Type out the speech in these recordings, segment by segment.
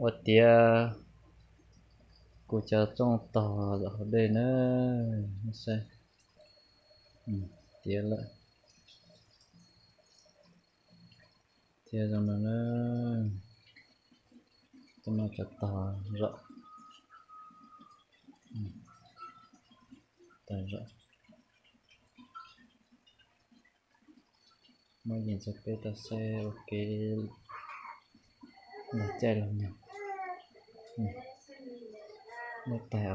Ua tiav kuv cov tsooj tog zom hauv dej na, saib, tiav lawm. Tiav zoo no na, cov no cov tog zom, tog zom. Muab yees rau peb tau saib ua kev los caij los nyob. Muab tais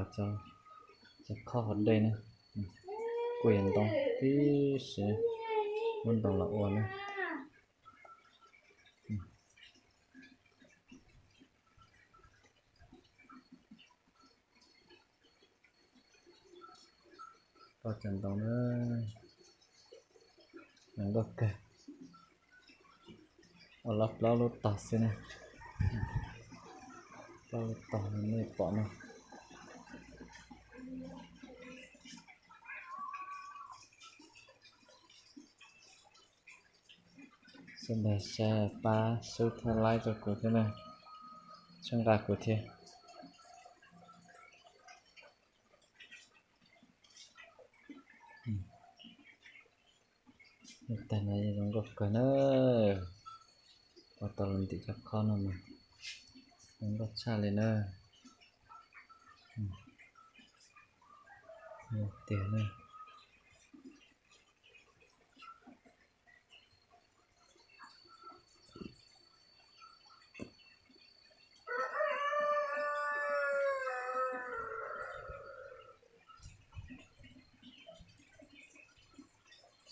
cov khob hauv dej na, kuj yog ntoo tib si, muab ntoo los ua na. Pab cov ntoo na, zoo nkauj kawg. Ua los plaub lub tog xwb na, plaub lub tog nej pom na. Sawv daws saib pab sub thiab like rau kuv thiab na, txhawb nqa kuv thiab. Lub tais no zoo nkauj kawg na, ua tau los ntim cov khob no mas zoo nkauj tshaj li na. Tiag na.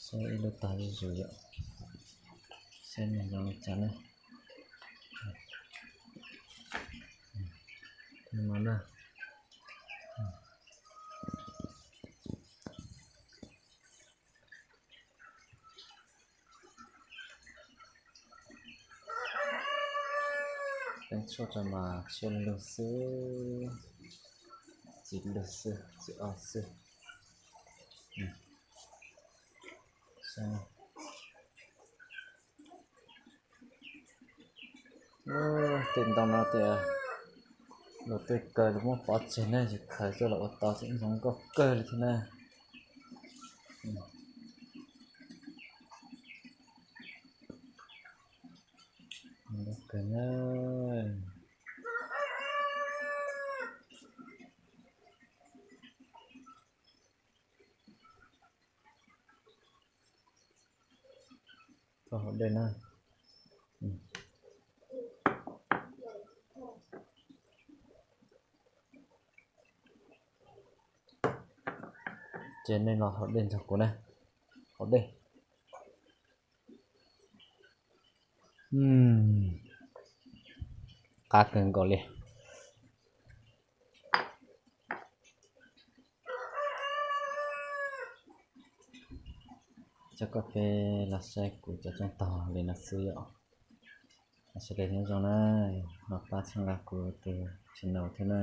Saib ib lub tog zuj zus yom, saib nws zoo li cas na. No na. Teeb tshuaj rau mas tshuaj lug xwb, txiv lug xwb, txiv ob xwb. Tej ntoo no tias luag tej kawg los muab pov tseg na, yus khaws coj los ua tau ces zoo nkauj kawg li thiab na. Zoo nkauj kawg na. Tog hauv dej na. Ces nej los hauv dej nrog kuv na, hauv dej. Qab kawg nkaus li. Coj koj peb los saib kuv cov tsooj tog li no xwb yom. Sawv daws nyob zoo na, no pab txhawb nqa kuv tus channel thiab na.